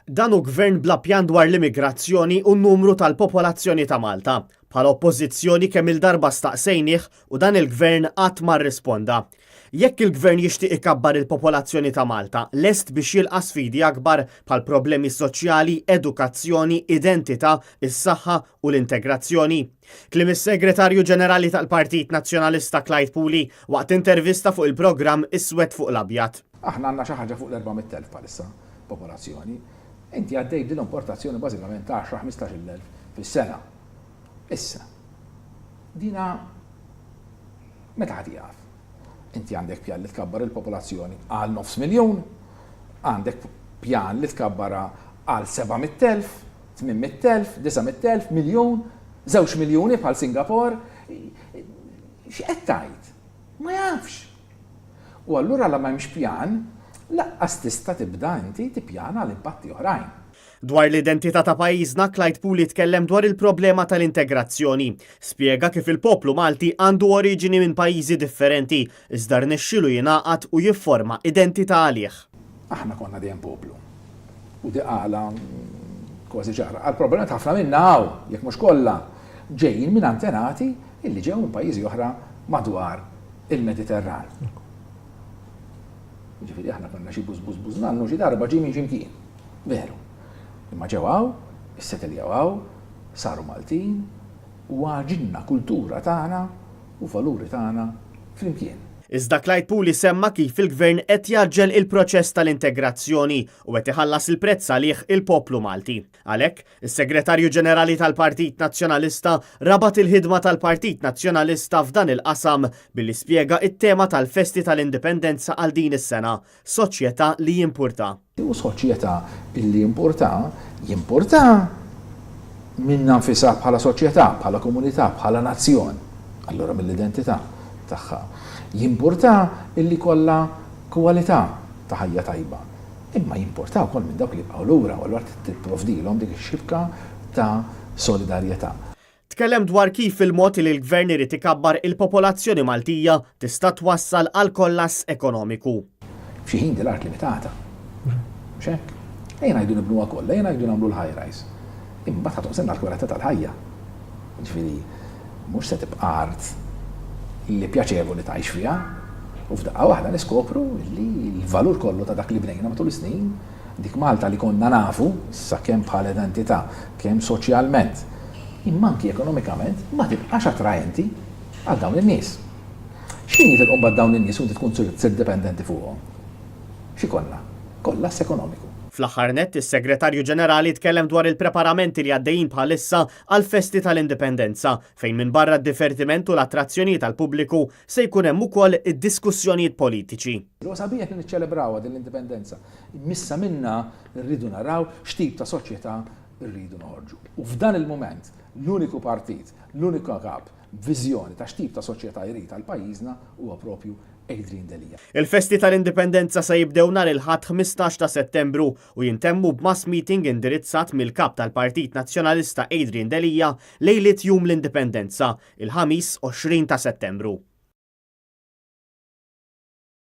Dan hu gvern bla pjan dwar l-immigrazzjoni u n-numru tal-popolazzjoni ta' Malta. Bħala Oppożizzjoni kemm-il darba staqsejnih u dan il-gvern qatt ma rrisponda. Jekk il-gvern jixtieq ikabbar il-popolazzjoni ta' Malta, lest biex jilqa' sfidi akbar bħal problemi soċjali, edukazzjoni, identità, is-saħħa u l-integrazzjoni? Kliem is-Segretarju Ġenerali tal-Partit Nazzjonalista Clyde Puli waqt intervista fuq il-programm Iswed fuq l-Abjad. Aħna għandna xi ħaġa fuq l-400,000 bħalissa popolazzjoni. Inti għaddej b'din l-importazzjoni bażikament ta' għaxra, ħmistax-il elf fis-sena. Issa, dina meta ħa tieqaf? Inti għandek pjan li tkabbar il-popolazzjoni għal nofs miljun, għandek pjan li tkabbarha għal 700,000, 800,000, 900,000, miljun, żewġ miljuni bħal Singapore. X'qed tgħid? Ma jafx. U allura la m'hemmx pjan, lanqas tista' tibda inti tippjana għal impatti oħrajn. Dwar l-identità ta' pajjiżna, Clyde Puli tkellem dwar il-problema tal-integrazzjoni. Spjega kif il-poplu Malti għandu oriġini minn pajjiżi differenti, iżda rnexxielu jingħaqad u jifforma identità għalih. Aħna konna dejjem poplu. U di qala kważi ċara. Għal probabbilment ħafna minna hawn, jekk mhux kollha, ġejjin minn antenati illi ġew minn pajjiżi oħra madwar il-Mediterran. Jiġifieri aħna konna xi buż buż buż nannu xi darba ġie minn xi mkien. Veru. Imma ġew hawn, issetiljaw hawn, saru Maltin u għaġinna kultura tagħna u valuri tagħna flimkien. Iżda Clyde Puli semma kif il-Gvern qed jgħaġġel il-proċess tal-integrazzjoni u qed iħallas il-prezz għalih il-poplu Malti. Għalhekk, Is-Segretarju Ġenerali tal-Partit Nazzjonalista rabat il-ħidma tal-Partit Nazzjonalista f'dan il-qasam billi spjega t-tema tal-festi tal-Indipendenza għal din is-sena, Soċjetà li jimpurtha. U soċjetà li jimpurtha, jimpurtha minnha nfisha bħala soċjetà, bħala komunità, bħala nazzjon, allura mill-identità tagħha. Jimpurtha illi jkollha kwalità ta' ħajja tajba. Imma jimporta wkoll minn dawk li jibqgħu lura u allura trid tipprovdilhom dik ix-xibka ta' solidarjetà. Tkellem dwar kif il-mod li l-Gvern irid ikabbar il-popolazzjoni Maltija tista' twassal għal kollass ekonomiku. F'xi ħin din l-art limitata. Mhux hekk? Ejja ngħidu nibnuha kollha, ejja ngħidu nagħmlu l-high rise. Imma mbagħad ħa tonqsilna l-kwalità tal-ħajja. Jiġifieri mhux se tibqa' art li pjaċevoli tgħix fiha u f'daqqa waħda niskopru li l-valur kollu ta' dak li bnejna matul is-snin, dik Malta li konna nafu, issa kemm bħala identità, kemm soċjalment, imma anki ekonomikament, ma tibqax attraenti għal dawn in-nies. X'ħin jitilqu mbagħad dawn in-nies u inti tkun sirt dipendenti fuqhom? X'ikollna? Kollass ekonomiku. Fl-aħħar nett, is-Segretarju Ġenerali tkellem dwar il-preparamenti li għaddejjin bħalissa għall-festi tal-Indipendenza, fejn minbarra d-divertiment u l-attrazzjonijiet għall-pubbliku, se jkun hemm ukoll id-diskussjonijiet politiċi. Huwa sabiħ li niċċelebrawha din l-Indipendenza, imma issa minnha rridu naraw x'tip ta' soċjetà rridu noħorġu. U f'dan il-mument, l-uniku partit, l-unika kap b'viżjoni ta' x'tip ta' soċjetà jrid għal pajjiżna huwa propju Adrian Delia. Il-festi tal-Indipendenza se jibdew nhar il-Ħadd 15 ta' Settembru u jintemmu b'mass meeting indirizzat mill-Kap tal-Partit Nazzjonalista Adrian Delia lejliet Jum l-Indipendenza, il-Ħamis 20 ta' Settembru.